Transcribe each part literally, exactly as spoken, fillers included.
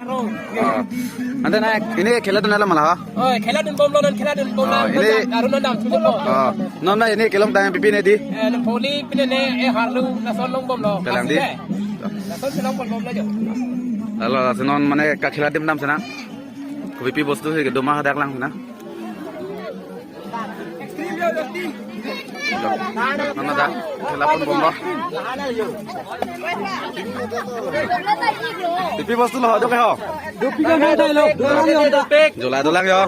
Oh. Ante na, ini khela dun alam malah, ha? Oh, khela dunbomlo, non khela dunbomlo. Oh, ini Arun non dam chulo. Oh, non na ini kelong tang pipi ne di? Eh, non poli pine ne, eh, harlu, lason longbomlo. Kelang di? Lason si longbomlo jo. Lalo, lason non mane kakhela adim dam sena. Kopipi bostu si kedo ma hadak lang sena. Nana da, khela ponbomlo. Pipi bostu lo, dok ho. Dopi ka mai dai lo, dolang yo da. Dolang, dolang yo.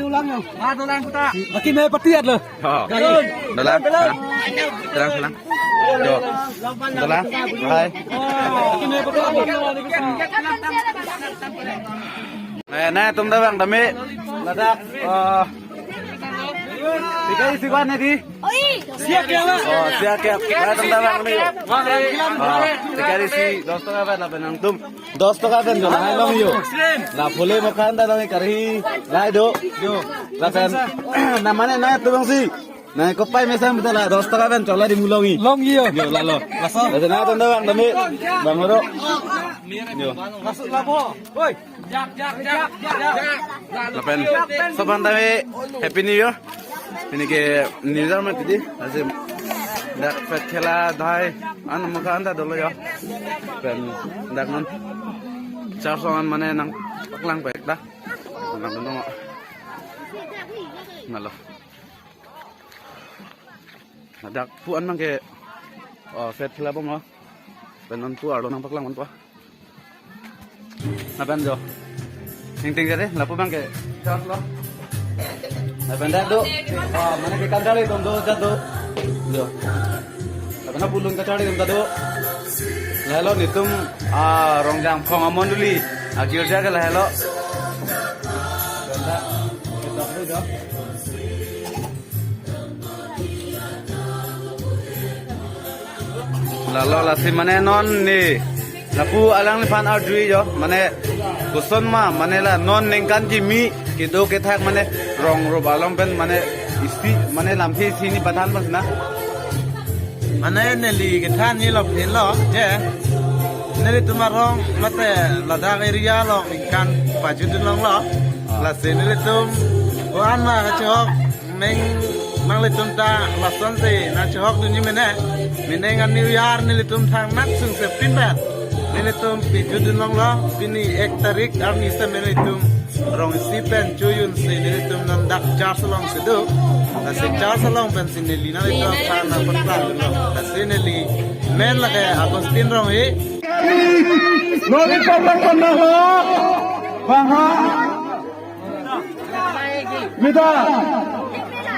Dolang yo. Ah, dolang kita. Laki mai pati at lo. Oh. Dolang. Dolang, dolang. Yo. Dolang. Hai. Laki mai pati at lo. Eh, na, tum ta vang tame. Ladak, eh, tiga isi kwan ne di? Oi. Siak ya, Pak. Oh, siak ya. Na, tum ta vang tame. Oh, tiga isi, dos taka pen lapen nangtum. Dos taka pen jo, lahai long yo. La phule mo khan ta long kari. Lahai do. Yo. Lapen, na mane na tum si. Na kopai mesen betul la, dos taka pen chokla di mu long i. Long i yo. Yo, lalo. Laso. Laso na tum ta vang tame. Bang ro. Yo. Masuk labo. Oi. Lapen, sopan tame Happy New Year. Pini ke New Year mati di. Asim dak pet khela dai an mukha anta dolo yo. Pen dak non char songan mane nangpaklang pek da. Nang dong. Malo. Dak pu an mangke, oh, pet khela bomlo. Pen non pu arlo nangpaklang bompo. Lapen jo. Ting ting jare, lapu bangke. Char lo. Lapen dak do. Oh, mane ke kandali tum do jat do. Jo. Lapen na pulun kachari tum ta do. Lahelo netum, ah, Rongjang Phong amondoli. Ah, girja ke lahelo. Lapen dak, kita do jo. Lalo lasi mane non ne lapu alangliphan arjui jo, mane koson ma, mane la non ningkan kimi kedo kethak mane rong rup along pen mane isi mane lamthe isi ne pathan pas na. Mane neli kethan ni lop hin lo je. Nelitum arong mate ladak area lo ningkan pajut dun longlo. Lasi nelitum ko-an ma kachehok. Neng nanglitum ta lasonsi nangchehok dunji mene. Mene a-New Year nelitum thang nat sungse pinpet. Nelitum pijut dun longlo, pini ek tarik arni seta nelitum rong isi pen chojun si nelitum non dak church along si do. Lasi church along pensi neli nanglitum aphan nangpaklang dunlo. Lasi neli men lake Augustine Ronghi. Nori papak panak lo. Bang ha. Mita.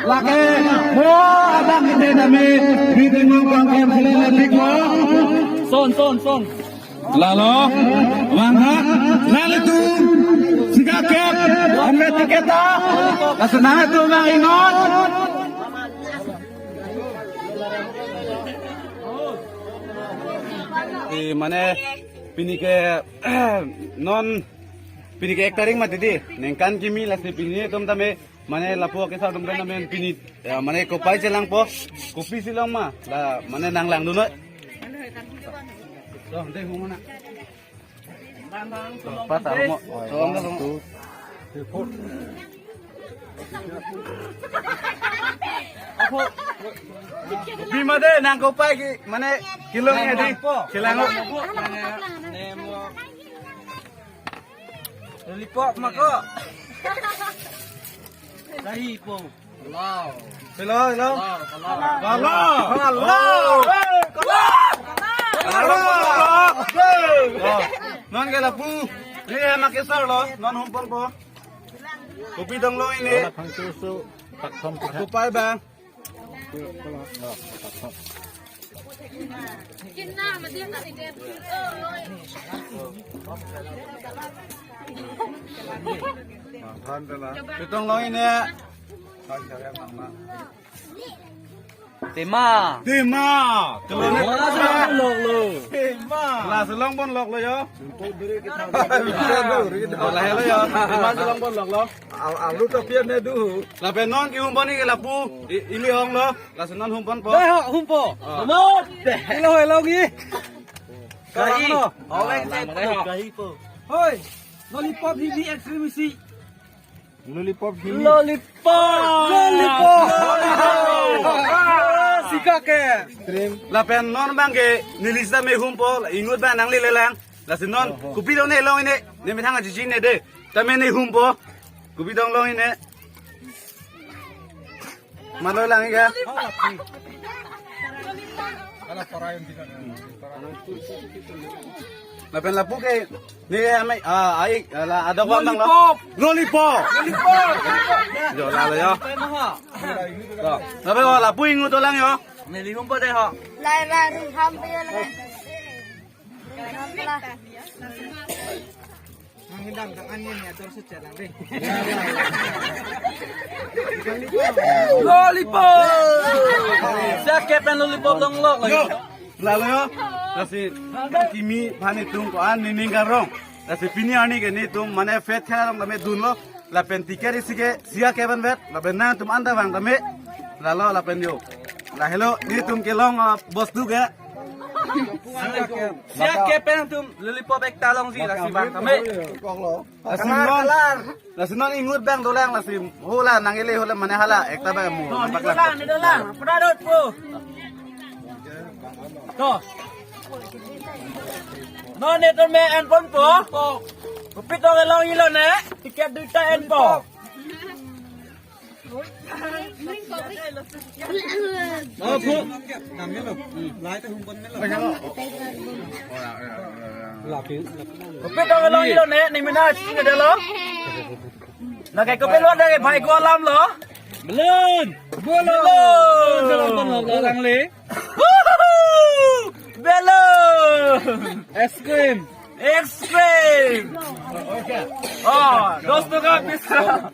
Lake mo adang ide nami, ridin mo kang kem sile letik mo. Son, son, son. Lalo, mangha, nalitum, siga kep, ambe tiket ta, laso nalitum nang ingot. Di mane, pini ke, non, pini ke ek tarik mati di, ningkan kimi lasi pini atum tame, mane lapu akesar atum tame pini, ya, mane kopai chelangpo, kopi si long ma, la, mane nanglang dunoi. Dong, deh, humana. Pat armo. One, two, three, four. Bima de nang kopai ki, mane kelong ya di. Kelang. Lollipop mako. Dahi po. Hello, hello. Hello, hello. Hello, hello. Hello. Oh, non ke lapu. Ini ya makesar lo, non humponpo. Kopi dong lo ini. Phangchusu, pakthom kita. Kopai bang. Pitong lo ini. Tema. Tema. Tema. Tema. Lok lo. Tema. La si longbomlok lo yo. Bola helo yo. Tema si longbomlok lo. Al-, alu tapi ada dulu. Lapen non kehumponji ke lapu. I-, ili hong lo. Laso non humponpo. Deh, ho, humpo. Ah. Humpo. Ilo, ilo, ngi. Kahi. Kahi po. Kahi po. Hoi. Lollipop hini ice cream isi. Lollipop hini. Lollipop. Lollipop. Sika ke. Cream. Lapen non abang ke neli sita me humpo, inut abang nanglele lang. Lasi non, oho, kopi dong ne long ne, ne methang ajijin ne de. Tame ne humpo. Kopi dong long ne. Malo lang ika. Lapen lapu ke, ne amai, ah, ai, la adok abang lo. Lollipop. Lollipop. Lollipop. Jo, lalo jo. Jo. Lapen, oh, lapu inut dolang jo. Neli humpo de ho. Lai ra ru ham pe lang. Ru ham pe la. Nang hindang tang an ni ator sucha lang de. Lollipop. Sika ke pen lollipop dong lo. Lalo jo. Lasi kimi aphan itum ko-an nening karong. Lasi pini arni ke netum mane fete kherong tame dunlo. Lapen ticket isi ke sika ke pen vet. Lapen nangtum anta vang tame. Lalo lapen jo. Lahelo netum kelong, ah, bostu ke. Sika ke pen tum lollipop ekta longji lasi vang tame. Lasi non, lasi non inut abang dolang lasi hola nanglele hola mane hala ekta abang mu. Non, nampak ne lang. Dolang, ne dolang. Pradot po. To. Non netum me enponpo. Kopi dong kelongji lo ne. Ticket duita enpo. Oh, po. Kopi dong kelongji lo ne, ne mena sini de lo. Lake kopi lo de, bhai ko alam lo. Balloon. Balloon. Balloon. Balloon. Balloon. Ice cream. Ice cream. Oh, dos taka bisa.